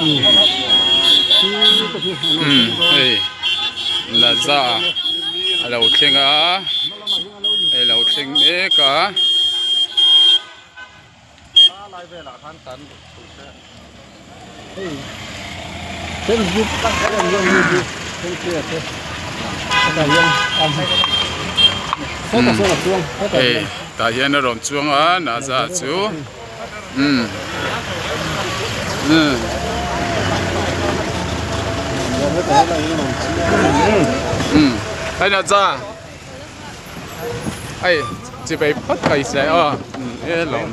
Umm hei Naza a lo thleng a hei a lo thleng mek a. Hei tah hian a rawn chuang a Naza chu umm umm umm hei Naza hei chibai phawt mai se aw umm e lawm.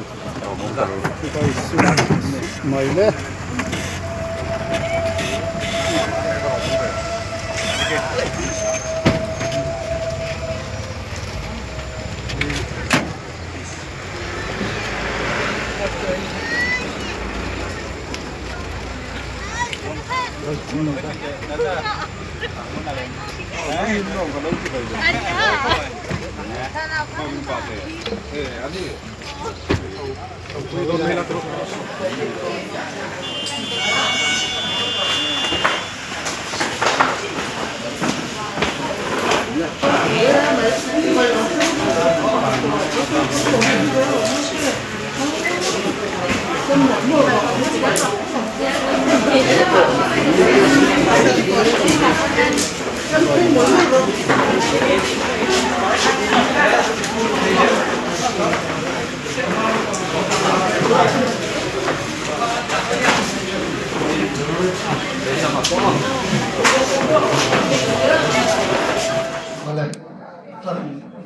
Awle,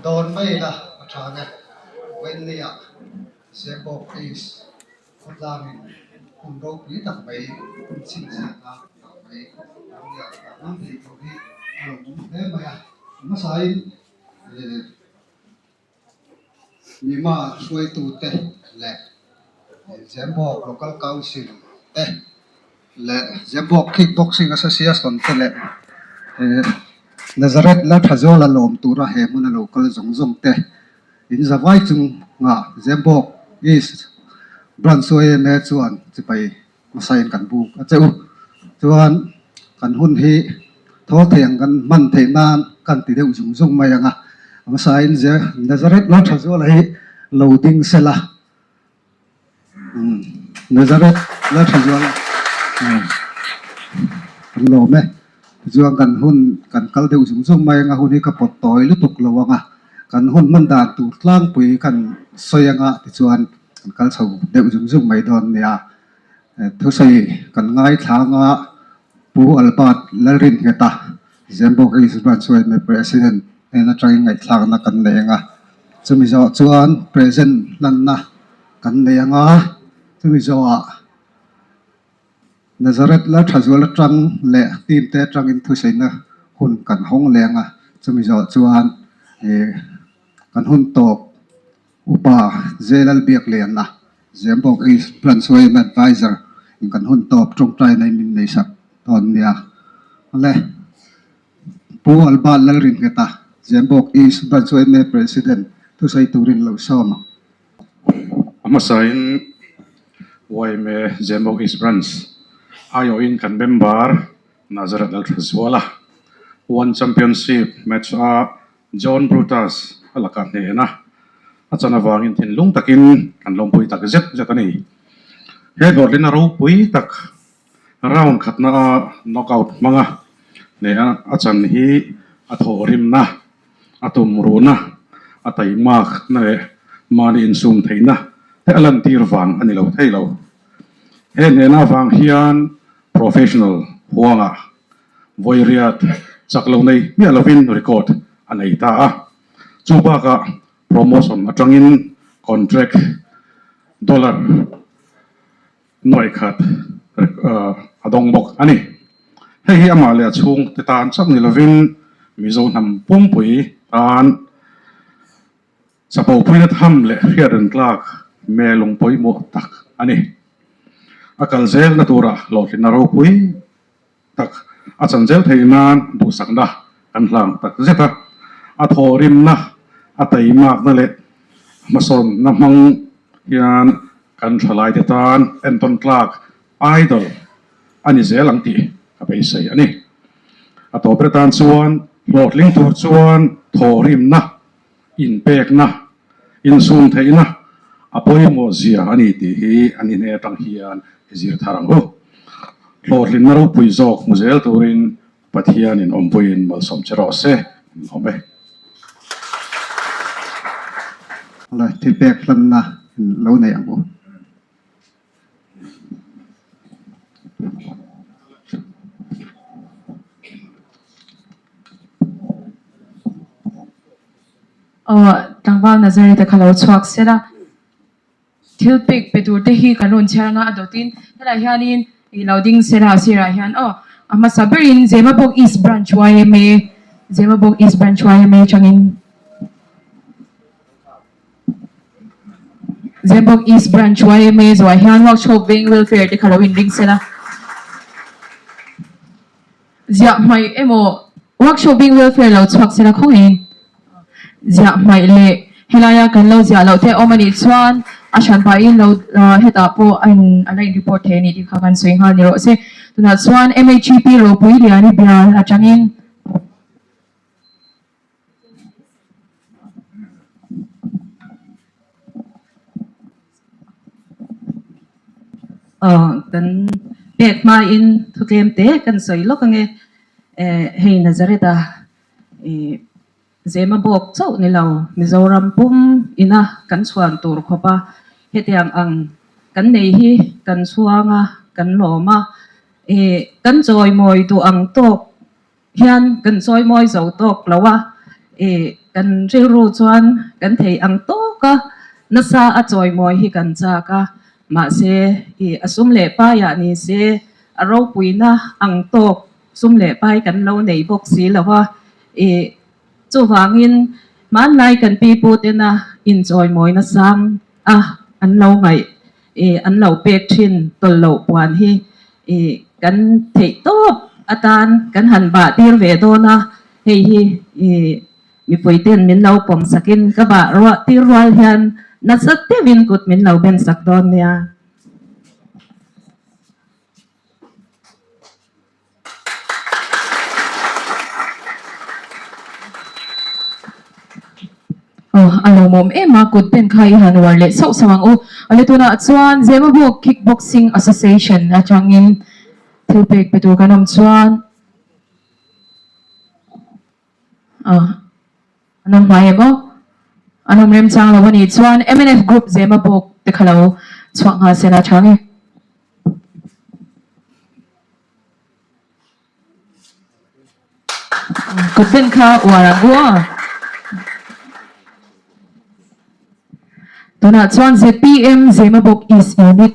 dawn mai ila a tha nge, Wenley-ah Zembawk East khawtlangin hun ropui tak mai, hun chhinchhiahna tak mai Ramlian a hmang thei tur hi a lo awm hle mai a. Hmasain Mima hruaitute leh Zembawk Local Council te leh Zembawk Kickboxing Association te leh Nazareth Lalthazuala lawm tura he hmuna lo kal zawng zawng te In zavai chunga Zembawk East Branch yma chuan chipai hmasain kan buk a che u. Chuan kan hun hi thawl thei ang kan hman theih nan kan ti deuh zung zung mai ang a. Hmasain Nazareth Lalthazuala hi lo ding sela. Nazareth Lalthazuala kan lawm e. Tichuan kan hun kan kal deuh zung zung mai anga hun hi ka pawt tawi lutuk lo anga kan hun hman dan tur tlangpui kan sawi anga tichuan kan kal chho deuh zung zung mai dawn nia. Thusawi kan ngaithla anga Pu Albert Lalringheta Zembawk East Branch yma President hnen atangin ngaihthlakna kan nei anga chumi zawh chuan present hlanna kan nei anga chumi zawhah Nazareth la tha zual atang leh team te atangin thusaina hun kan hawng leng a, chumi zawh chuan ih kan hun tawp upa Zelal Biakliana Zembawk East Branch yma Advisor in kan hun tawp tawngtaina in min nei sak dawn nia. Awle Pu Albert Lalringheta Zembawk East Branch yma President thusawi turin lo sawm ang. A hmasain yma Zembawk East Branch aiawhin kan member Nazareth Lalthazuala One Championship match a John Brutus a lakah hnehna a chan avangin thinlung takin kan lawmpui tak zet zet a ni. He hlawhtlina ropui tak round khatna a knockout hmanga hnehna a chan hi a thawhrimna A tumruhna, a taimakna leh mahni insum theihna te a lantir vang a ni lo thei lo. He hnehna avang hian professional huangah Vawiriat chak lo nei miah lovin record a nei ta a. Chu bakah promotion atangin contract dollar nuaih khat a dawng bawk a ni. Hei hi amah leh a chhungte tan chauh ni lovin Mizo hnam pumpui tan chapo puina tham leh hriat tlak melung pawimawh tak a ni. A kal zelna turah hlawhtlinna ropui tak a chan zel theih nan duhsakna kan hlang tak zet a, a thawhrimna, a taimakna leh hmasawnna hmang hian kan thalaite tan entawn tlak idol. a ni zel ang tih ka beisei a ni. A tawp ber tan chuan hlawhtling tur chuan thawhrimna, inpekna, insum theihna a pawimawh zia a ni tih hi an inhe atang hian i zir thar ang u. Hlawhtlinna ropui zawk hmu zel turin Pathianin awmpuiin malsawm che rawh se, an awm e. Awle, thilpek hlanna lo nei ang u. Aw, tlangval Nazareth-a kha lo chhuak se la. Thil pek pe tur te hi kan rawn chhiar anga a dawtin helaiah hianin ih lo ding se la a sirah hian aw a hmasa berin Zemabawk East Branch yma Zemabawk East Branch yma atangin Zemabawk East Branch yma zawhah hian workshop veng welfare te kha lo inring se la Ziah hmaih emaw workshop bik welfare lo chhuak sela khawngaihin ziah hmaih leh helaia kan lo ziah loh te a awm anih chuan a hran pahin lo hetah pawh a in a la in report thei anih tih kha kan sawi nghal ni rawh se. Tunah chuan MHEP ropui lian i bial atangin. Aw kan pek hmain thu tlem te kan sawi lawk ange hei Nazareth a ih Zemabawk chauh ni lo Mizoram pum ina kan chhuan tur khawp a hetiang ang kan nei hi kan chhuang a kan lawm a ih kan chawimawi duh ang tawk hian kan chawimawi zo tawk lo a, ih kan rilru chuan kan thei ang tawk a, nasa a chawimawi hi kan chak a, mahse ih a sum leh paiah ni se a ropuina ang tawk sum leh pai kan lo nei bawk si lo a, ih chuvangin hmanlai kan pipu tena inchawimawi nasang a an lo ngaih ih an lo pek thin tawlh loh puan hi ih kan theih tawp atan kan han bah tir ve dawn a, hei hi ih mipui ten min lo pawm sakin ka bah ruah tir rual hian nasa deuhin kut min lo ben sak dawn nia. Aw a lawmawm em a, kut pen kha i han uar leh sauh sauh ang u. Awle tunah chuan Zemabawk Kickboxing Association atangin thil pek pe tur kan awm chuan aw an awm hmai em aw? An awm remchang lo a nih chuan mnf Group Zemabawk te kha lo chhuah nghal se la tha nge. Kut ben kha uar ang u a. Tunah chuan zpm Zemabawk East Unit.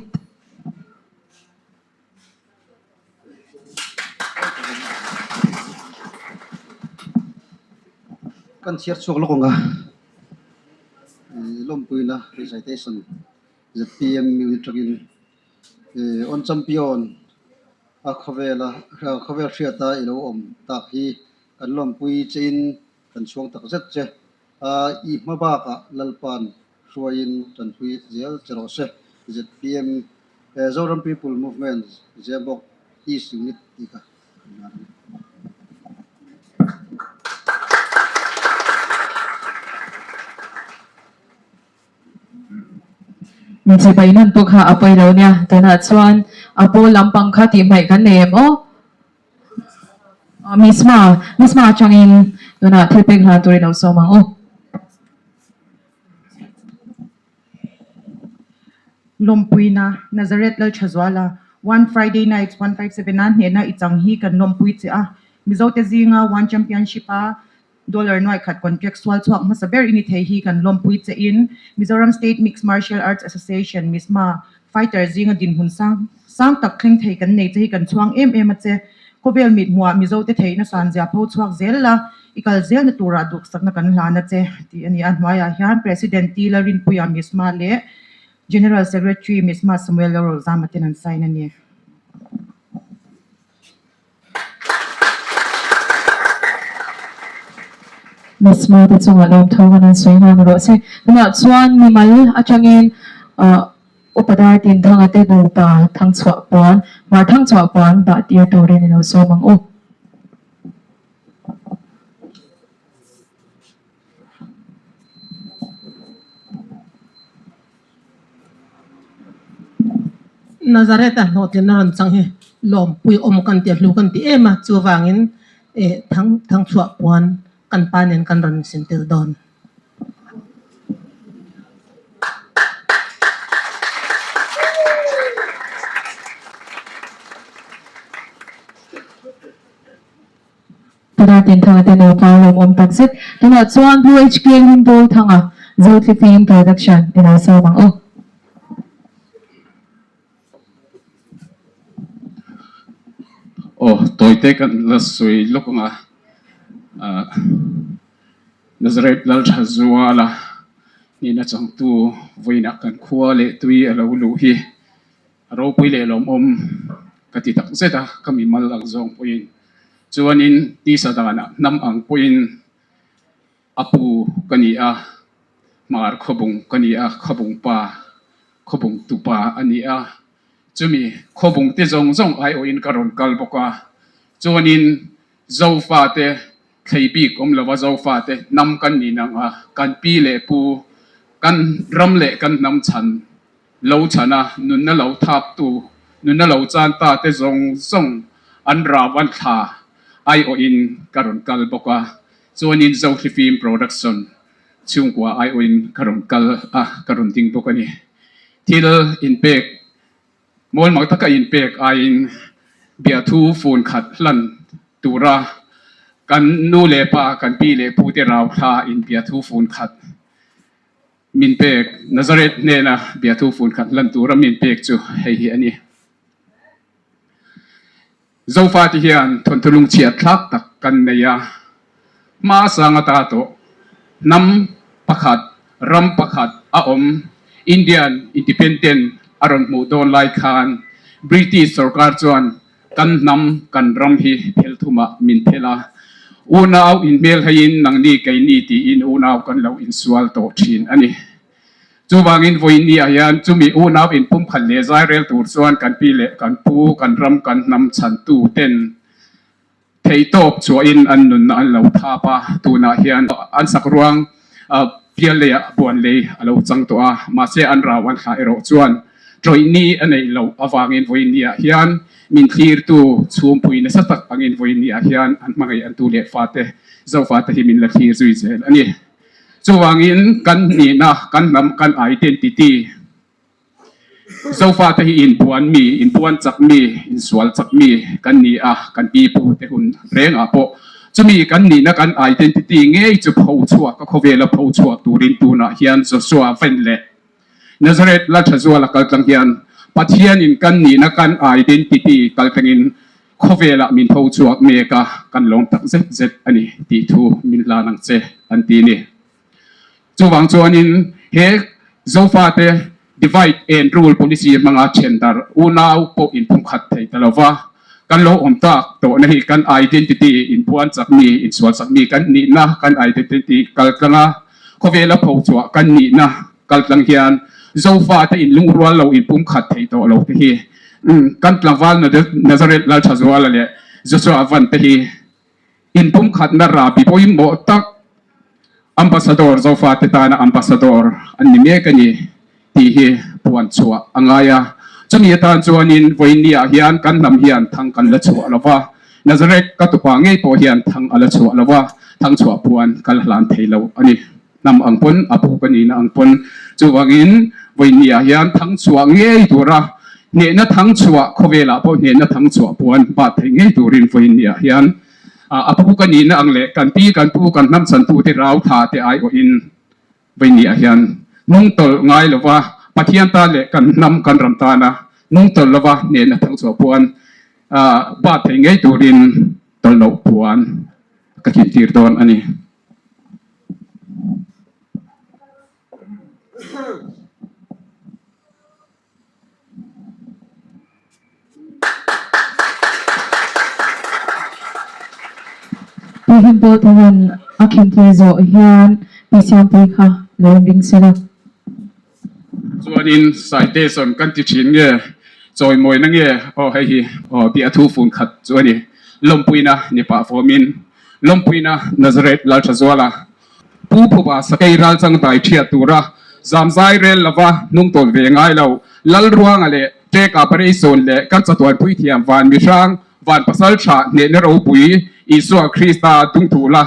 Kan chhiar chhuak lawk ang a, lawmpuina recitation zpm unit atangin On champion a khawvela khawvel hriata i lo awm tak hi kan lawmpui chein kan chhuang tak zet che a, i hma bakah Lalpa'n hruaiin tanpui zel che rawh se. Zpm Zoram People Movement Zemabawk East Unit tih kha kan ngar a ni. Michipai nun pawh kha a pawi lo nia, tunah chuan a pawl lampang kha tih hmaih kan nei em aw? Misma, Misma atangin tunah thil pek hlan turin lo sawm ang u. Lawmpuina, Nazareth Lalthazuala, One Friday Nights 157 a hnehna i chang hi kan lawmpui che a, Mizote zinga One Championship a Dollar nuai khat contract sual chhuak hmasa ber i ni thei hi kan lawmpui che in Mizoram State Mixed Martial Arts Association, MISMA, fighter zinga dinhmun sang sang tak thleng thei kan nei che hi kan chhuang em em a che. Khawvel mit hmuah Mizo te theihna san zia pho chhuak zel la, i kal zelna turah duhsakna kan hlan a che tih a ni a. Hnuaiah hian President T Lalrinpuia MISMA leh General Secretary MISMA Samuel Lalrozama ten an sign a ni. Misma te chungah lawmthu kan han sawi nghal rawh se. Tunah chuan mimal atangin ahh. Upa Dar Tinthanga te nupa Thangchhuah puan, Hmar Thangchhuah puan bah tir turin i lo sawm ang u. Nazareth-a hlawhtlinna rawn chang hi lawmpui awm kan ti a, hlu kan ti em a, chuvangin eh thang thangchhuah puan kan pa nen kan rawn insin tel dawn. Tuna Tinthanga te nupa lawmawm tak zet. Tunah chuan Blue HK Limbawl Thanga Zothli Film Production i lo sawm ang u. Aw, tawite kan la sawi lawk ang a, ah Nazareth Lalthazuala nihna changtu vawiinah kan khua leh tui a lo luh hi A ropui leh lawmawm ka ti tak zet a, ka mimal ang zawng pawhin. Chuanin tisa danah hnam ang pawhin a pu ka ni a, hmar khawbung ka ni a, khawbung pa, khawbung tupa a ni a. Chumi khawbung te zawng zawng aiawhin ka rawn kal bawk a. Chuanin Zofate thlei bik awm lova Zofate hnam kan ni nang a, kan pi leh pu, kan ram leh kan hnam chhan Lo chhana nunna lo thaptu, nunna lo chan ta te zawng zawng an rau an thla aiawhin ka rawn kal bawk a, chuanin Zohli Film Production chhungkua aiawhin ka rawn kal a, ka rawn ding bawk a ni. Thil inpek, mawlmak taka inpek aiin biahthu fun khat hlan tura kan nu leh pa, kan pi leh pu te rau thla in biahthu fun khat Min pek, Nazareth hnena biathu fun khat hlan tura min pek chu hei hi a ni. Zofate hian thawnthu lungchhiat thlak tak kan nei a, hma sang ata tawh hnam pakhat, ram pakhat a awm Indian Independent a rawn hmuh dawn lai khan British sorkar chuan Kan hnam, kan ram hi phel thumah min phel a, unau inhmelhaiin nangni keini tiin unau kan lo insual tawh thin a ni. Chuvangin vawiinniah hian chumi unau inpumkhat leh zairel tur chuan kan pi leh kan pu, kan ram, kan hnam chhantu ten theihtawp chhuahin an nunna an lo thap a, tunah hian an sakruang Bial leiah buan lei a lo chang tawh a, mahse an rau an thlah erawh chuan ṭawihni a neih loh avangin vawiinniah hian min thlirtu chhungpui nasa tak angin vawiinniah hian an hmangaih an tu leh fate Zofate hi min la thlir zui zel a ni. Chuvangin kan nihna, kan hnam, kan identity, Zofate hi inpuan mi, inpuan chak mi, insual chak mi kan ni a, kan pi pu te hun rengah pawh chumi kan nihna kan identity ngei chu pho chhuak a khawvela pho chhuak turin tunah hian Joshua Ven leh Nazareth Lalthazuala kaltlang hian Pathianin kan nihna kan identity kaltlangin khawvelah min pho chhuak mek a, kan lawm tak zet zet a ni tih thu min hlan ang che an ti ni. Chuvang chuanin he Zofate divide and rule policy hmanga then darh unau pawh inphungkhat thei ta lova, kan lo awm tak tawhna hi kan identity inpuan chak mi, insual chak mi kan nihna kan identity kaltlanga khawvela phochhuah kan nihna kaltlang hian Zofate inlungrual lo inpumkhat thei tawh lo te hi kan tlangval Nazareth Lalthazuala leh Joshua Van te hi Inpumkhatna rabi pawimawh tak Ambassador Zofate tana Ambassador an ni mek a ni tih hi puan chhuah a ngai a. Chumi atan chuanin vawiinniah hian kan hnam hian thang kan la chhuah lo va, Nazareth ka tupa ngei pawh hian thang a la chhuah lo va, thang chhuah puan ka la hlan thei lo a ni. Hnam ang pawn, a pu ka nihna ang pawn. Chuvangin vawiinniah hian thang chhuah ngei tura hnehna thang chhuah khawvelah pawh hnehna thang chhuah puan bat thei ngei turin vawiinniah hian a pu ka nihna ang leh kan pi kan pu kan hnam chantute rau tha te aiawhin vawiinniah hian hnungtawlh ngai lova Pathian tan leh kan hnam kan ram tana hnungtawlh lova hnehna thang chhuah puan bat thei ngei turin tawlh loh puan ka thintir dawn a ni. Pi Himbawl Thavan a khintir zawh hian Pi Siampui kha lo inring sela. Chuanin citation kan ti thin nge, chawimawina nge aw hei hi aw tih a thu fun khat chu a ni. Lawmpuina ni pah fawmin Lawmpuina Nazareth Lalthazuala Pu Phuba Sakei Ralchang dai thiat tura zamzai rel lova hnungtawn ve ngai lo Lalruanga leh Teka Pareisawn leh kan chatuan puithiam Van Mihrang Van Pasal Tha hnehna ropui Isua Krista dungthula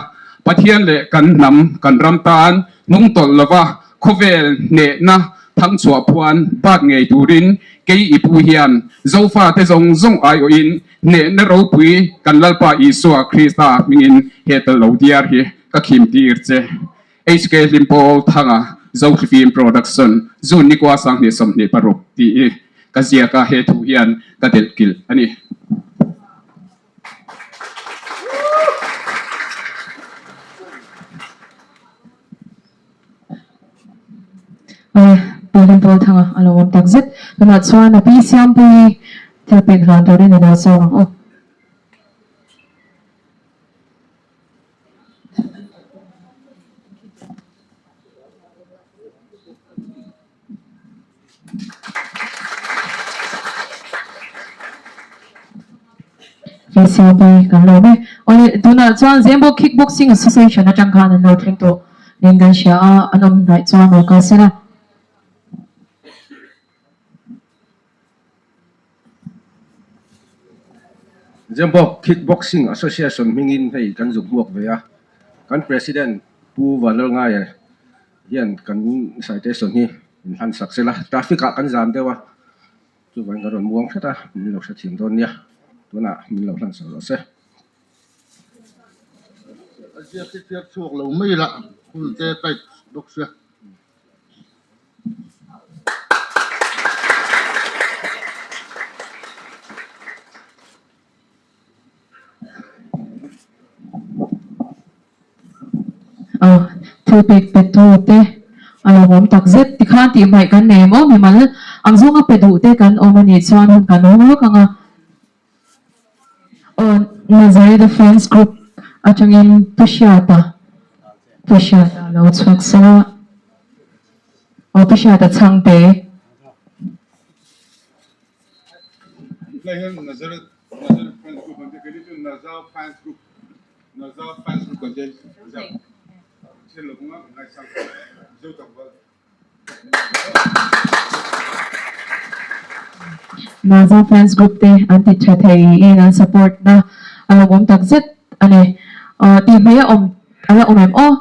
Pathian leh kan hnam kan ram tan hnungtawlh lova Khawvel hnehna thangchhuah phuan bat ngei turin kei i pu hian Zofate zawng zawng aiawhin hnehna ropui kan Lalpa Isua Krista hmingin he tel lo diar hi ka khim tir che. HK Hlimpawl Thanga Zothlifim Production June nikua 2026 tih i ka ziak a he thu hian ka delh kilh a ni. Paulin Paul Thanga a lo awm tak zet. Tunah chuan a pi Siampuii thil pek hlan turin a lo sawm ang aw. VCB kan lawm e. Awle tunah chuan Zembo Kickboxing Association atang khan an lo thleng tawh niin kan hria a, an awm hnaih chuan lo kal sela. Zembo Kickboxing Association hmingin hei kan zuk hmuak ve a, kan President Pu Vanlalngaia hian kan citation hi min hlan sak sela, traffic ah kan zam deuh a, chuvangin kan rawn muang hret a, min lo hrethiam dawn nia, tunah min lo hlan sak rawh se. A ziak hi chiar chhuak lo mai la, hun te tight bawk sia. Aw, thil pek pe tu te a lo awm tak zet. Tikhan tih hmaih kan nei maw mimal ang zawnga pe duh te kan awm a nih chuan hun kan hawng lawk ang a. Aw, Nazareth Fans Group atangin Pu Hriata, Pu Hriata a lo chhuak sa a. Aw, Pu Hriata chhangte. Tlai hian Nazareth Nazareth fans group an ti a, keini chu Naza fans group Naza fans group kan ti a, thil lo hmang a ngaisang Mizo tlangval. Naza fans group te an ti tha thei in an support na a lo awm tak zet a ni. Tih hmei a awm a la awm em aw?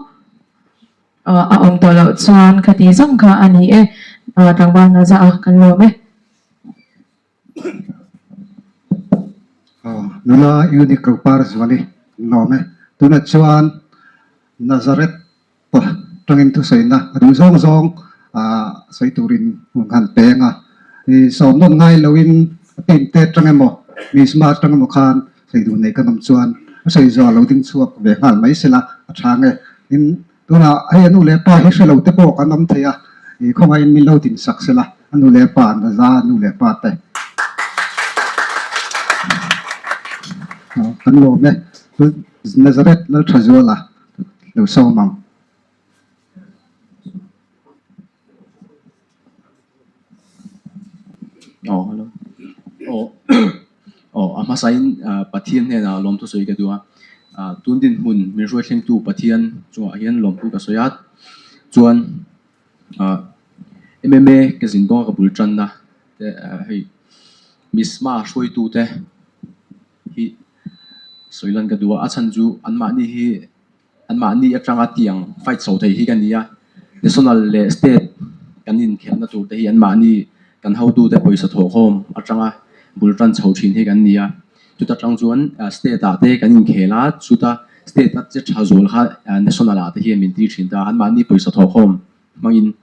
A awm tawh loh chuan ka ti zawng kha a ni e, tlangval Naza a kan lawm e. Nula Unique Rupar Zuali kan lawm e. Tunah chuan Nazareth pawh tangin thusawiina a duh zawng zawng sawi turin hmun han peng a. Sawm nawn ngai loin a team te tang emaw, Misma tang emaw khan sawi duh nei kan awm chuan a sawi zuah lo ding chhuak ve nghal mai sela a tha nge. Tin, tunah hei a nu leh pa hi hre lo te pawh kan awm thei a, ih khawngaihin min lo din sak sela a nu leh pa an za a nu leh pa te kan lawm e. Nazareth Lalthazuala lo sawm ang. Aw hello aw aw a hmasain Pathian hnenah lawmthu sawi ka duh a tun dinhmun min hruai thlengtu Pathian chungah hian lawmthu ka sawi a chuan M_M_A ka zin dawn a ka bul tanna te hei Misma hruaitu te hi sawi lan ka duh a a chhan chu anmahni hi. Anmahni atanga tiang fight chho thei hi ka ni a, National leh State kan inkhelhna tur te hi anmahni kan hotute pawisa thawhkhawm atanga bul tan chho thin hi kan ni a. Chuta tang chuan State ah te kan inkhel a, chuta State a che tha zual kha National ah te hian min tir thin ta a, anmahni pawisa thawhkhawm hmangin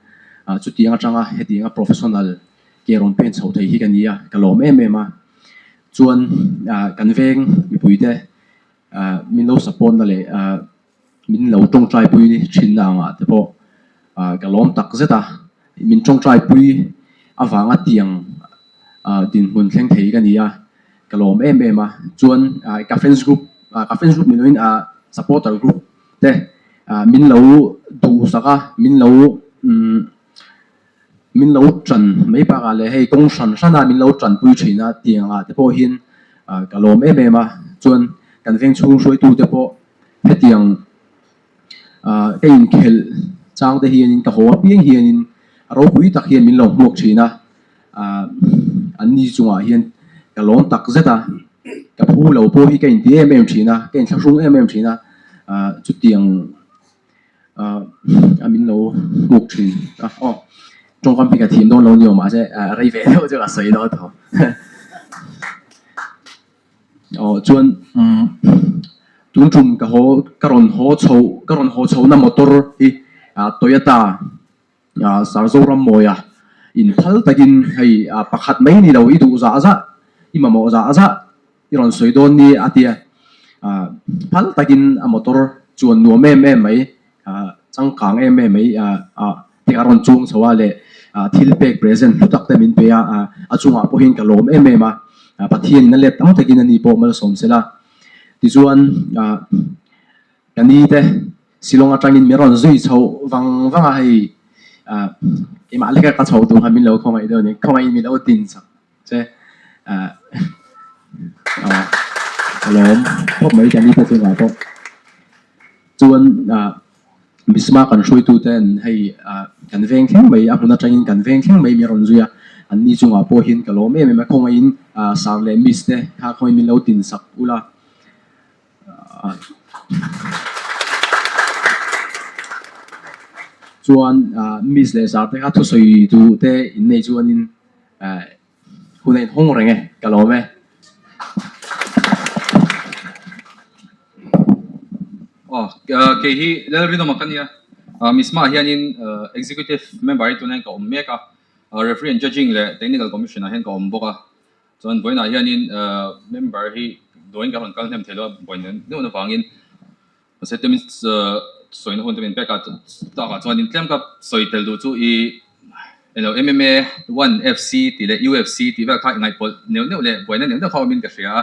chutiang atanga hetianga professional ke rawn pen chho thei hi ka ni a, ka lawm em em a. Chuan kan veng mipuite Ahh min lo support na leh ahh min lo tawngtai pui thin na angah te pawh ahh ka lawm tak zet a, min tawngtai pui avanga tiang ahh dinhmun thleng thei ka ni a, ka lawm em em a, chuan ahh ka fans group ahh ka fans group ni loin ahh supporter group te ahh min lo duhsak a, min lo umm. Min lo tan mai bakah leh hei kawng hran hrana min lo tanpui thin a tiang ah te pawh hian ka lawm em em a. Chuan kan veng chhung hruaitu te pawh hetiang ka inkhelh chang te hianin ka haw apiang hianin ropui tak hian min lo hmuak thin a. An ni chungah hian ka lawm tak zet a, ka phu lo pawh hi ka inti em em thin a, ka inthlahrung em em thin a, chutiang a min lo hmuk thin a aw tawngkam hi ka thiam dawn lo ni awm mahse rei ve deuh chu ka sawi dawn tho aw chuan umm tun tum ka haw ka rawn haw chho ka rawn haw chho na motor hi Toyota Sarzoram mawia inphal takin hei pakhat mai ni lo i duh zah zah i mamawh zah zah I rawn sawi dawn ni a tia. Phal takin a motor chuan nuam em em mai, changkang em em mai te a rawn chuang chho a leh thil pek present hlu tak te min pe a, a chungah pawhin ka lawm em em a, Pathianin a let tam takin a ni pawh malsawm sela. Tichuan ka ni te Shillong atangin min rawn zui chho vang vang a hei keimah leka ka chho tur kha min lo khawngaih deuh a ni, khawngaihin min lo din chak. Che ah ka lawm khawp mai ka nite chungah pawh chuan ah Misma kan hruaitu ten hei ah kan veng thleng mai a hmun atangin kan veng thleng mai min rawn zui a an ni chungah pawh hian ka lawm em em a khawngaihin ah sar leh miss te kha khawngaihin min lo tin sak ula chuan ah miss leh sar te kha thusawi duh te in nei chuanin. Hun a inhawng reng e, ka lawm e. Aw, kei hi Lalrinawma ka nia. Misma hianin Executive Member hi tunah hian ka awm mek a, Referee and Judging leh Technical Commission ah hian ka awm bawk a. Chuan vawiinah hianin member hi dawiin ka rawn kal hnem thei lo a, vawiin deuh avangin. Mahse te min sawina hun te min pek a takah chuan in tlem ka sawi tel duh chu i eng lo MMA one FC tih leh UFC tih vel kha i ngaihpawlh neuh neuh leh buaina neuh neuh kha awmin ka hria a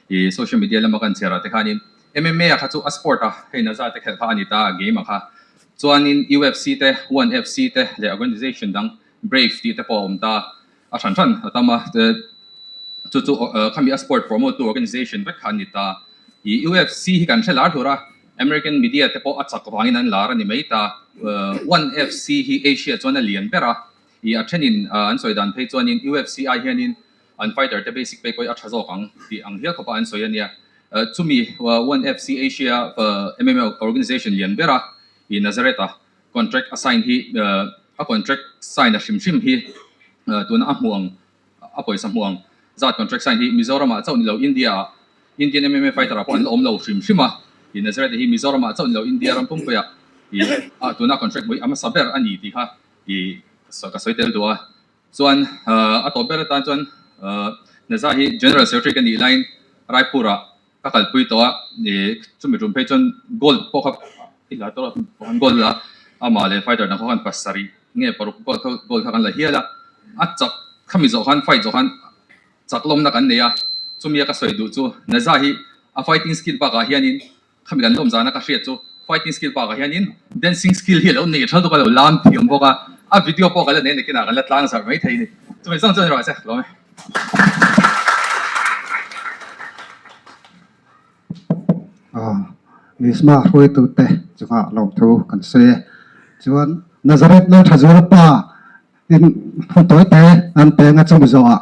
i social media lama kan chhiar ah te khanin MMA ah kha chu a sport a hei naza te khelh kha a ni ta a game ah kha chuanin UFC te one FC te leh organization dang Brave tih te pawh a awm ta a hran hran a tam a chu chu khami a sport promote tu organization vek kha a ni ta. I UFC hi kan hre lar hlur a, American media te pawh a chak vangin an lar a ni mai ta. One FC hi Asia chuan a lian ber a, i a thenin an sawi dan phei chuanin UFC ai hianin an fighter te basic pay pawh hi a tha zawk ang tih ang hial khawpa an sawi a nia. Chumi One FC Asia MMA organization lian ber a, i Nazareth a contract a sign hi a contract sign a hrim hrim hi tuna a hmuh ang A pawisa hmu ang zat contract sign hi Mizoram ah chauh ni lo India ah Indian MMA fighter ah pawh an la awm lo hrim hrim a, i Nazareth hi Mizoram ah chauh ni lo India ram pumpuiah i ah tuna contract hmui a hmasa ber a ni tih kha i ka sawi tel duh a. Chuan a tawp ber atan chuan Naza hi General Secretary ka nih laiin Raipur ah ka kalpui tawh a, i chumi tum phei chuan gold pawh kha i la tawh a, gold la amah leh fighter dang kha khan pasarih nge paruk gold kha gold kha kan la hial a, a chak khami zawh khan fight zawh khan chak lawmna kan nei a, chumi a ka sawi duh chu Naza hi a fighting skill bakah hianin Khami kan lawm zana ka hriat chu fighting skill bakah hianin dancing skill hi a lo nei tha lutuk a lo lam thiam bawk a, a video pawh kan la nei a nakinah kan la tlang zarh mai thei a ni. Chumi zawng chuan erawh se lawm e. Aw, Misma hruaitute chungah lawmthu kan sawi e. Chuan Nazareth Lalthazuala pa in hun tawi te an peng a chumi zawhah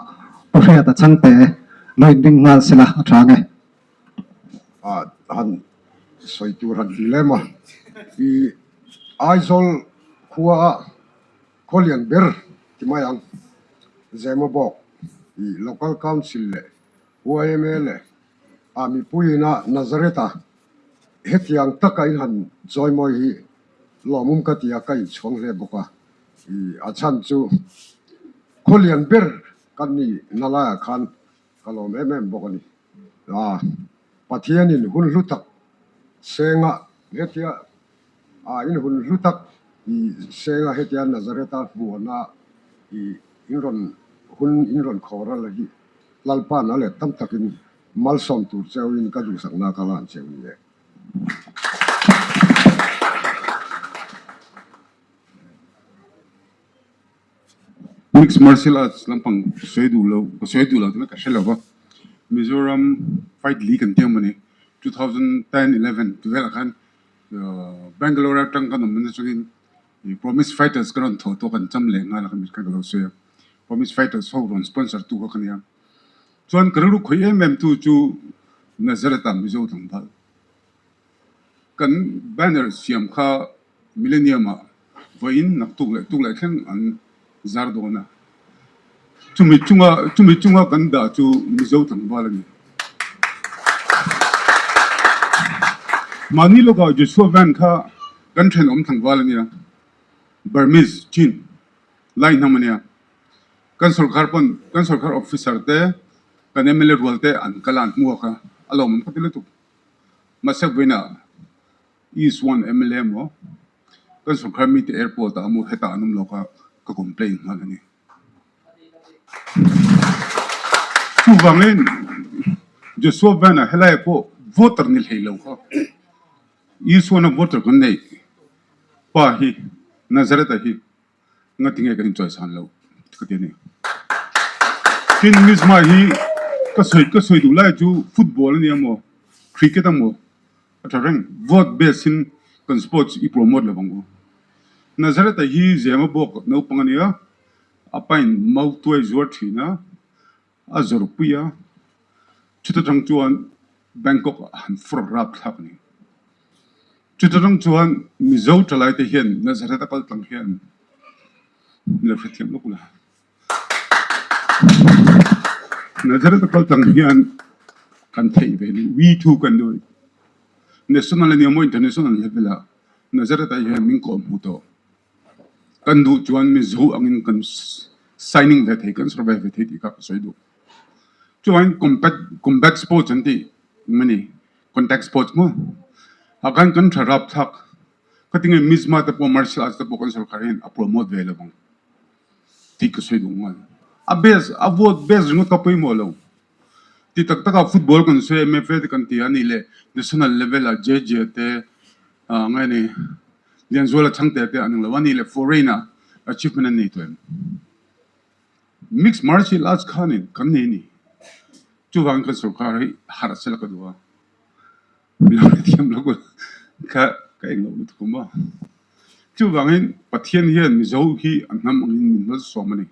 Pu Hriata changte lo inring nghal sela a tha ang e. Ah han sawi tur han ti lem a, i Aizawl khua a khawlian ber ti mai ang, Zemabawk i Local Council leh YMA leh ah mipuiin a Nazareth a hetiang taka in han chawimawi hi lawmawm ka ti a, ka inchhuang hle bawk a, i a chhan chu khawlian ber kan ni na laiah khan Ka lawm em em bawk a ni. A, Pathianin hun hlu tak senga hetia a in hun hlu tak i senga hetia Nazareth-a hmuhna i in rawn hun in rawn khawr a la hi Lalpa'n a let tam takin malsawm tur cheuin ka duhsakna ka lan cheu ni e. Mixed Martial Arts lampang sawi duh lo, ka sawi duh lo tih ka hre lo va. Mizoram Fight League an tih ang mawni, 2010, 11 tih velah khan Bangalore atang kan awm atangin Promise Fighters ka rawn thawh tawh kan cham leh nghal a kha ka lo sawi a. Promise Fighters ho rawn sponsor tu kha ka nia. Chuan ka rilru khawih em em tu chu Nazareth ah Mizo tlangval. Kan banner siam kha Millennium ah vawiin naktuk leh tuk leh thleng an zar dawn a. Chumi chunga chumi chunga kan dah chu Mizo tlangval a ni. Mahni lawkah Joshua Van kha kan thenawm tlangval a nia, Burmese, Chin, lai hnam a nia. Kan sorkar pawn kan sorkar officer te kan mla rual te an kal a an hmuak a, a lawmawm kha ti lutuk. Mahse vawiinah East One mla emaw kan sorkar mite airport ah emaw hetah an awm lo kha ka complain nghal a ni. Chuvangin Joshua Van-a helaiah pawh voter ni hlei lo kha East One-a voter kan neih pa hi Nazareth-a hi Nga tinge kan inchawisan loh ka ti a ni. Tin, Mizma hi ka sawi ka sawi duh lai chu football a nia maw, cricket a maw a tha reng. Vote base in kan sports i promote lo ang u. Nazareth-a hi Zema bawk naupang a nia, a pain mau tuai zuar thin a, a zawrhpui a, chuta tang chuan Bangkok ah han fur rap thlak a ni. Chuta tang chuan Mizo thalai te hian Nazareth a kal tlang hian min lo hrethiam lawk la. Nazareth a kal tlang hian kan theih ve ni, we too can do it. National a nia maw international level ah Nazareth ah hian min kawh hmu tawh. Kan duh chuan Mizo angin kan signing ve thei, kan survive ve thei tih kha ka sawi duh. Chuan combat combat sports an tih mani contact sports maw ah khan kan tha rap thlak ka tinge Mizma te pawh martial arts te pawh kan sorkar hian a promote ve lo ang tih ka sawi duh nghal. A base a vote base ringawt kha pawimawh lo. Ti tak taka football kan sawi a MFA te kan ti a nih leh national level ah JJ te ah nge ni Lianzuala Chhangte te an ang lo a nih leh foreign ah achievement an nei tawh em? Mixed martial arts khanin kan nei a ni. Chuvangin kan sorkar hi harh sela ka duh a. Mi lo hrethiam lo kha ka eng loh lutuk awm a. Chuvangin Pathian hian Mizo hi a hnam angin min malsawm a ni.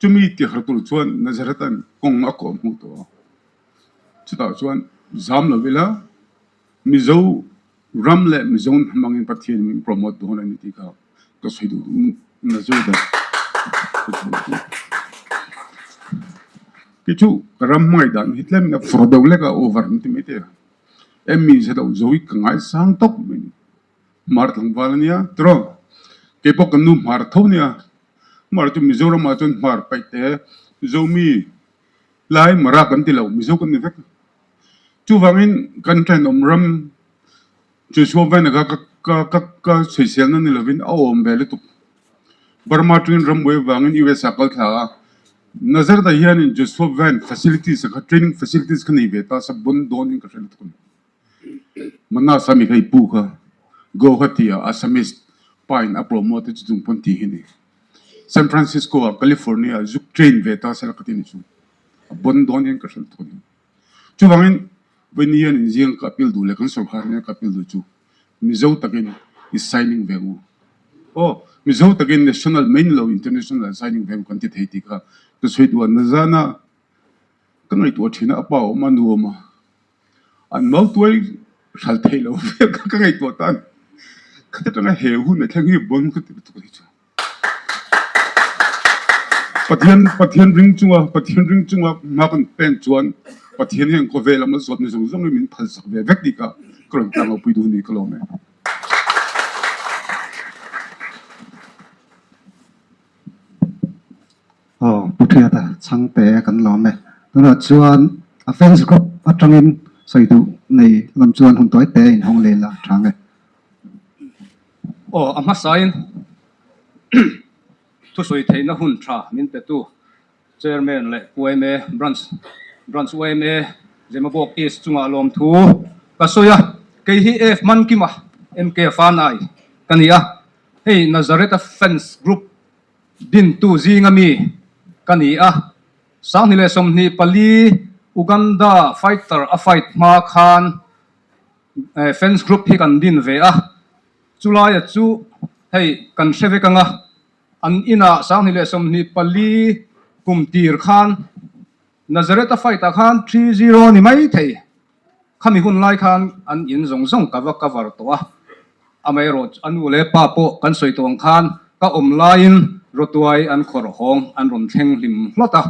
Chumi tihar tur chuan Nazareth-a'n kawng a kawh hmuh tawh a. Chutah chuan zam lo ila Mizo ram leh Mizo hnam angin Pathian min promote dawn a ni tih kha ka sawi duh Nazareth a Kei chu ka ram hmangaih dan hi tlem in a fur deuh lek a over an ti mai thei a. Emmy zet loh zo hi ka ngaisang tawp mai ni. Hmar tlangval a nia tiraw? Kei pawh kan nu hmar tho nia. Hmar chu Mizoram ah chuan hmar paih te Zomi lai Mara kan ti lo Mizo kan ni vek. Chuvangin kan thenawm ram Joshua Van-a kha ka ka ka sawiselna ni lovin a awm ve lutuk. Burma atangin rambuai avangin US ah kal thla a, Nazareth-ah hianin Joshua Van facilities-a kha training facilities kha nei ve ta sa bawn dawnin ka hre lutuk a ni. Manas a mi kha i pu kha Guwahati-ah Assamese pa-in a promote a chu chung pawn tih hi a ni. San Francisco-ah California-ah zuk train ve ta sela ka ti ni chu a bawn dawn hian ka hre lutuk a ni. Chuvangin Vawiin hian inziang ka appeal duh leh kan sorkar nen ka appeal duh chu Mizo takin i signing ve ang u. Aw, Mizo takin national mai ni lo international ah signing ve ang kan ti thei tih kha ka sawi duh a. Nazana ka ngaihtuah thin a, a pa awm a, nu awm a, an mautuai hral theih loh vel kha ka ngaihtuah tan khata tanga he hun a thleng hi bon ka ti lutuk a ni chu. Pathian Pathian ring chunga Pathian ring chunga hma kan pen chuan Pathian hian khawvel a malsawmna zawng zawng hi min phalsak ve vek tih kha ka rawn tlang lo pui duh a ni ka lawm e. Aw Pu Thiata Chhangte kan lawm e. Tunah chuan a fans group atangin sawi duh nei lam chuan hun tawi te inhawng leh la tha nge. Aw, a hmasain thusawi theihna hun tha min petu Chairman leh yma Branch Branch yma Zemabawk East chungah lawmthu ka sawi a, kei hi F Mankima MK Fanai ka ni a, hei Nazareth-a fans group. Dintu zinga mi ka ni a, 2024 Uganda fighter a fight hma khan fans group hi kan din ve a, chulaia chu hei kan hre vek ang a, an inah 2024 kum tir khan Nazareth a fight ah khan 3-0 ni mai thei. Khami hun lai khan an in zawng zawng ka va cover tawh a, amaherawh a nu leh pa pawh kan sawi tawh ang khan ka awm laiin rawtuai an khawrh hawng an rawn thleng hlim hlawt a.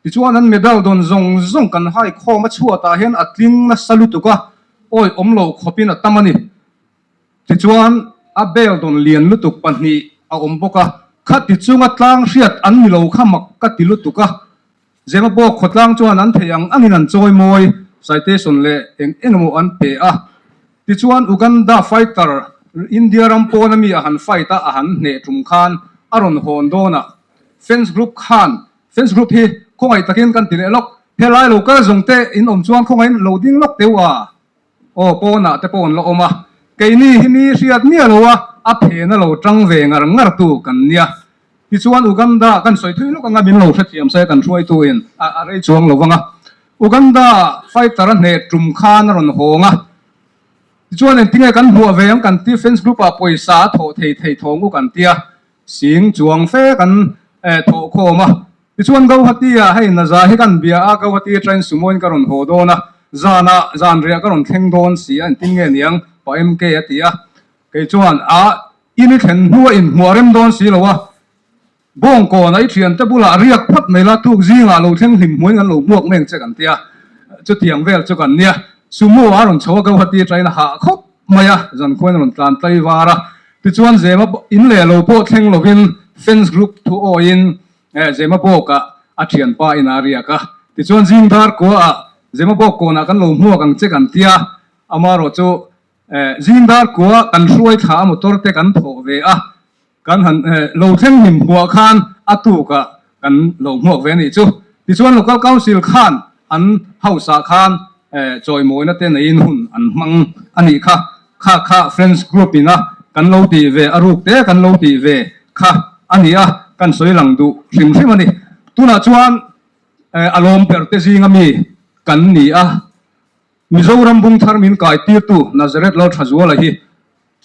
Tichuan an medal dawn zawng zawng kan hai khawm a chhuatah hian a tling nasa lutuk a, awi awm lo khawpin a tam a ni. Tichuan a bel dawn lian lutuk pahnih a awm bawk a, khati chunga tlang hriat an ni lo kha mak ka ti lutuk a. Zemabawk khawtlang chuan an theih ang angin an chawi mawi, citation leh eng eng emaw an pe a. Tichuan Uganda fighter India ram pawn ami a han fight a, a han hneh tum khan a rawn hawn dawn a. Fans group khan, fans group hi khawngaih takin kan ti leh lawk, helai lo kal zawng te in awm chuan khawngaihin lo ding lawk teuh a. Aw pawnah te pawh an la awm a, keini hi mi hriat miah lo a, a phena lo tang ve ngar ngar tu kan nia. Tichuan Uganda kan sawi thui lawk anga min lo hrethiam se kan hruaitu in a rei chuang lo vang a. Uganda fighter a hneh tum khan a rawn hawng a, tichuan engtinge kan hmuah ve ang kan ti fans group ah pawisa a thawh thei thei thawng u kan tia sing chuang fe kan thawh khawm a. Tichuan Gauhati ah hei Naza hi kan bia a, Gauhati atangin Sumo in ka rawn haw dawn a, zanah zanriah ka rawn thleng dawn si a, engtin nge niang Pa MK a ti a, kei chuan a in i thlen hnu a inhmuah rem dawn si lo a, Bawngkawn ah i thiante bulah riak phawt mai la, tuk zingah lo thleng hlim hmuin kan lo hmuak meng che kan ti a, chutiang vel chu kan nia. Sumo a rawn chho a, Gauhati atangin a hah khawp mai a, zankhuain a rawn tlan tlai var a, tichuan Zema in leh lo pawh thleng lovin fans group thu awiin Zemabawk ah a thianpa in a riak a, tichuan zingdar kua ah Zemabawk kawnah kan lo hmuak ang che kan tia, amaherawh chu zingdar kua kan hruai thla a motor te kan thawh ve a, kan han lo thleng hlim hmuah khan a tuk ah kan lo hmuak ve a nih chu. Tichuan Local Council khan an house ah khan chawimawina te neiin hun an hmang a nih kha. Kha kha Friends Group in a kan lo tih ve a ruk te kan lo tih ve kha a ni a, kan sawi lang duh hrim hrim a ni. Tunah chuan a lawm ber te zinga mi kan ni a, Mizoram bung thar min kai tirtu Nazareth Lalthazuala hi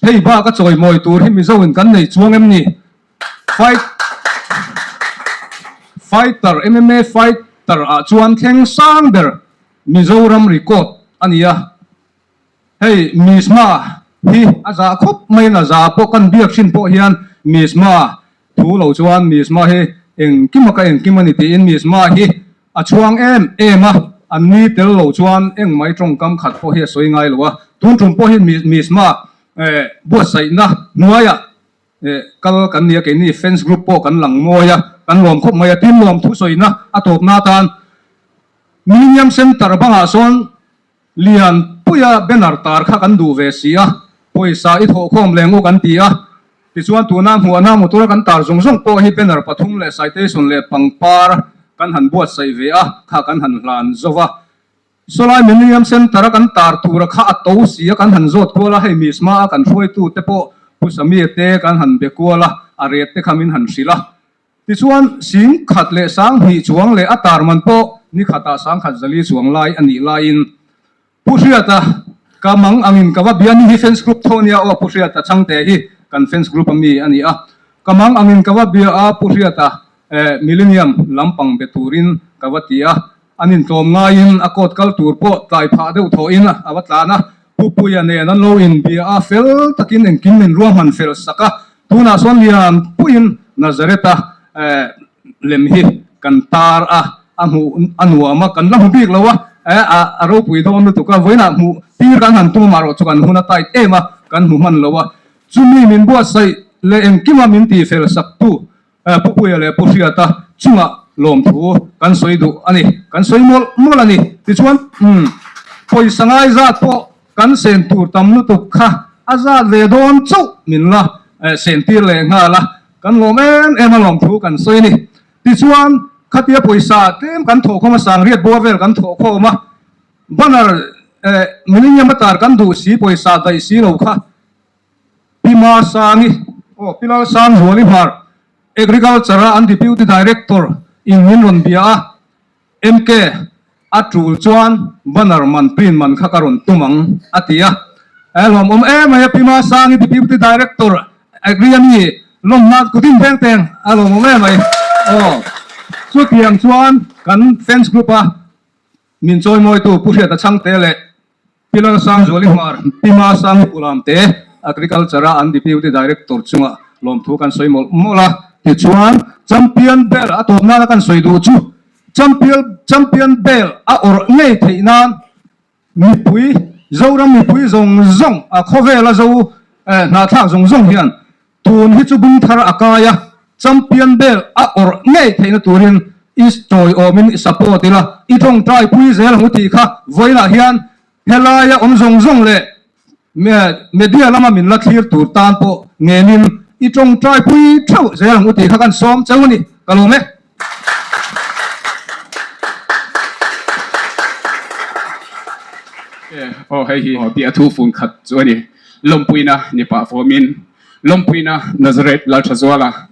hei bak a chawimawi tur hi Mizo in kan nei chuang em ni? Fight Fighter MMA fighter ah chuan thleng sang ber Mizoram record a ni a. Hei Misma hi a zah khawp mai in a zah pawh kan biak hrin pawh hian Misma thu lo chuan Misma hi engkim a ka engkim a ni tiin Misma hi a chhuang em em a, an ni tel lo chuan engmai tawngkam khat pawh hi a sawi ngai lo a, tun tum pawh hi Misma buatsaihna hnuaiah kal kan ni a, keini fans group pawh kan lang mawi a, kan lawm khawp mai a, tin lawm thusawina a tawpna atan Millennium Centre bangah sawn Lian puia banner tar kha kan duh ve si a, pawisa i thawhkhawm leng u kan ti a. Tichuan tuna hmuahna motor kan tar zawng zawng pawh hi banner pathum leh citation leh pangpar kan han buatsaih ve a, kha kan han hlan zo va. Sawlai Millennium Centre a kan tar tura kha a to si a kan han zawt kual a, hei Misma a kan hruaitu te pawh Pu Samia te kan han be kual a, a ret te kha min han hrilh a. Tichuan, sing khat leh 2000 chuang leh a tarman pawh ni khatah 1040 chuang lai a nih laiin Pu Hriata ka mang angin ka va bia ni hi fans group tho nia aw Pu Hriata Chhangte hi kan fans group a mi a ni a, ka mang angin ka va bia a Pu Hriata Millennium lampang be turin ka va ti a, An intlawm ngaiin a court kal tur pawh tlai phah deuh thawhin a va tlan a, Pu Puia nen an lo inbia a, fel takin engkim min ruahman fel sak a, tunah sawn lian puiin Nazareth-a lem hi kan tar a, a hmuh a nuam a, kan la hmu bik lo a, a ropui dawn lutuk a, vawiinah hmuh tir kan han tum amaherawh chu kan hun a tight em a, kan hmu hman lo a, chumi min buatsaih leh engkima min tihfel saktu Pu Puia leh Pu Hriata chungah lawmthu kan sawi duh a ni, kan sawi mawlh mawlh a ni. Tichuan, umm, pawisa ngai zat pawh kan sen tur tam lutuk kha a zat ve dawn chauh min la sen tir leh nghal a, kan lawm em em a lawmthu kan sawi a ni. Tichuan, khatia pawisa tlem kan thawhkhawm a, sangriat bawr vel kan thawhkhawm a, banner millennium a tar kan duh si pawisa daih si lo kha, Pi Masangi, aw Pi Lalsangzuali hmar. Agriculture a an Deputy Director in min rawn bia a, MK, a tul chuan banner man print man kha ka rawn tum ang a ti a. A lawmawm em mai a, Pi Masangi Deputy Director Agri a mi lawmna kutin veng teng a lawmawm em mai. Aw, chutiang chuan kan fans group a Min chawimawitu Pu Hriata Chhangte leh Pi Lalsangzuali Hmar, Pi Masangi Pulamte, Agriculture a an Deputy Director chunga lawmthu kan sawi mawlh mawlh a. Tichuan, Champion Bell a tawp nana kan sawi duh chu Champion Champion Bell a awrh ngei theih nan mipui, Zoram mipui zawng zawng, a khawvela Zo hnahthlak zawng zawng hian Tun hi chu bung thar a kai a, champion bel a awrh ngei theihna turin i tawiawmin i support ila, i tawngtai pui zel ang u tih kha vawiinah hian helaia awm zawng zawng leh media lama min la thlir tur tan pawh ngenin i tawngtai pui theuh zel ang u tih kha kan sawm cheu a ni. Ka lawm e. Aw hei hi tih a thu fun khat chu a ni. Lawmpuina ni pah fawmin Lawmpuina Nazareth Lalthazuala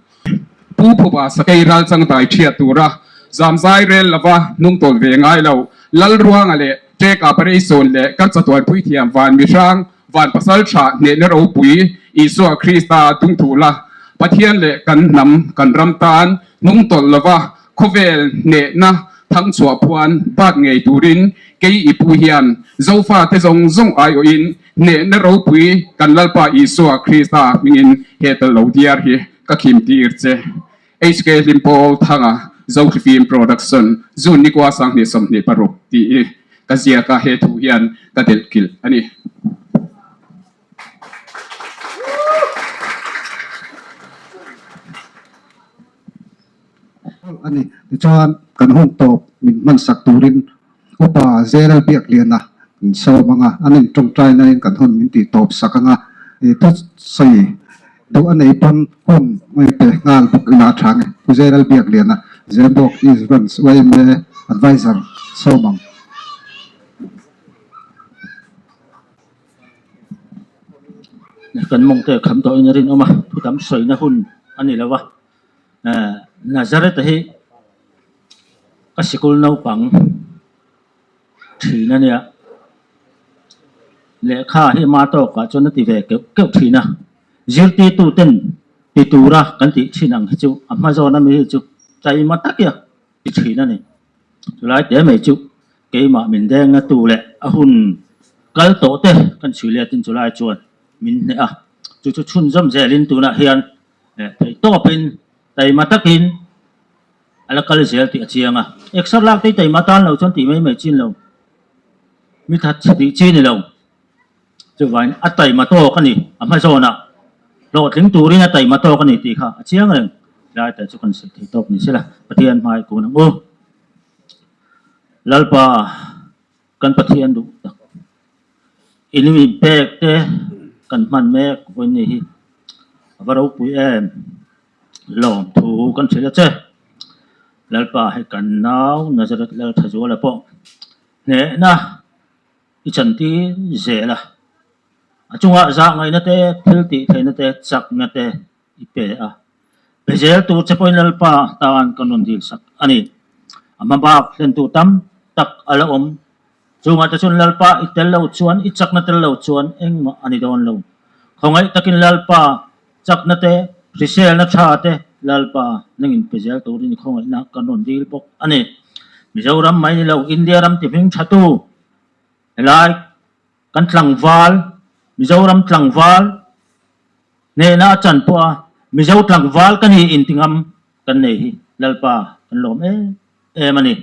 Pu Phuba Sakei Ralchang dai thiat tura zamzai rel lova hnungtawl ve ngai lo Lalruanga leh Ṭeka Pareisawn leh kan chatuan puithiam Van Mihrang Van Pasal Tha hnehna ropui Isua Krista dungthula Pathian leh kan hnam kan ram tan hnungtawlh lova Khawvel hnehna thangchhuah phuan bat ngei turin kei i pu hian Zofate zawng zawng aiawhin hnehna ropui kan Lalpa Isua Krista hmingin he tel lo diar hi ka khim tir che. HK Hlimpawl Thanga Zothifim Production June nikua 2026 tih i ka ziak a, he thu hian ka delh kilh a ni. A ni. Tichuan, kan hun tawp min hmansak turin Upa Zelal Biakliana kan sawm ang a, an intawngtai nain kan hun min tih tawp sak ang a, thu sawi duh a nei pawn hun ngawi pe nghal bawk ila a tha ang e. Pu Zelal Biakliana, Zembawk East Branch yma Advisor sawm ang. Kan mawngte kham tawhin a rinawm a, thu tam sawina hun a ni lo va. Nazareth hi ka sikul naupang thin a nia lehkha hi ama tawkah chuan a ti ve keuh keuh thin a zirtirtu ten ti tura kan tih thin ang hi chu a hma zawn ami hi chu taima takia ti thin a ni chulai te mai chu keimah min deng na tu leh a hun kal tawh te kan chhui let in chulai chuan min hneh a chu chu chhunzawm zelin tunah hian. Theih tawpin taima takin a la kal zel tih a chiang a. Exer lak te taima tan lo chuan tih mai mai chin lo. Mi that chhe tih chi ni lo. Chuvain a taima tawk a ni a hma zawnah hlawhtling turin a taima tawk a ni tih kha a chiang reng. Tlai te chu kan sawi thei tawk ni sela Pathian hmai kun ang u. Lalpa kan Pathian duh tak. In mi pek te kan hman mek vawiin ni hi a va ropui em lawm thu kan hrilh a che Lalpa hei kan nau Nazareth Lalthazuala pawh hnehna i chantir zel a a chungah zah ngaihna te thil tih theihna te chakna te i pe a pe zel tur che pawhin Lalpa tan kan rawn dil sak a ni a hma bak hlentu tam tak a la awm. Chungah te chuan Lalpa i tel lo chuan, i chakna tel lo chuan engmah a ni dawn lo. Khawngaih takin Lalpa chakna te, hriselna tha te Lalpa nangin pe zel turin i khawngaihna kan rawn dil bawk a ni. Mizoram mai ni lo, India ram ti hming tha tu helai kan tlangval, Mizoram tlangval hnehna a chan pawh a Mizo tlangval ka ni intingam kan nei hi Lalpa kan lawm em. em a ni.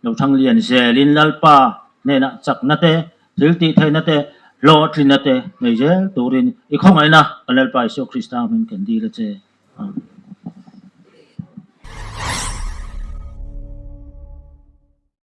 Lo thang lian zelin Lalpa hnenah chakna te, thil tih theihna te, hlawhtlinna te nei zel turin i khawngaihna kan Lalpa Isua Krista hming kan dil a che. Amen.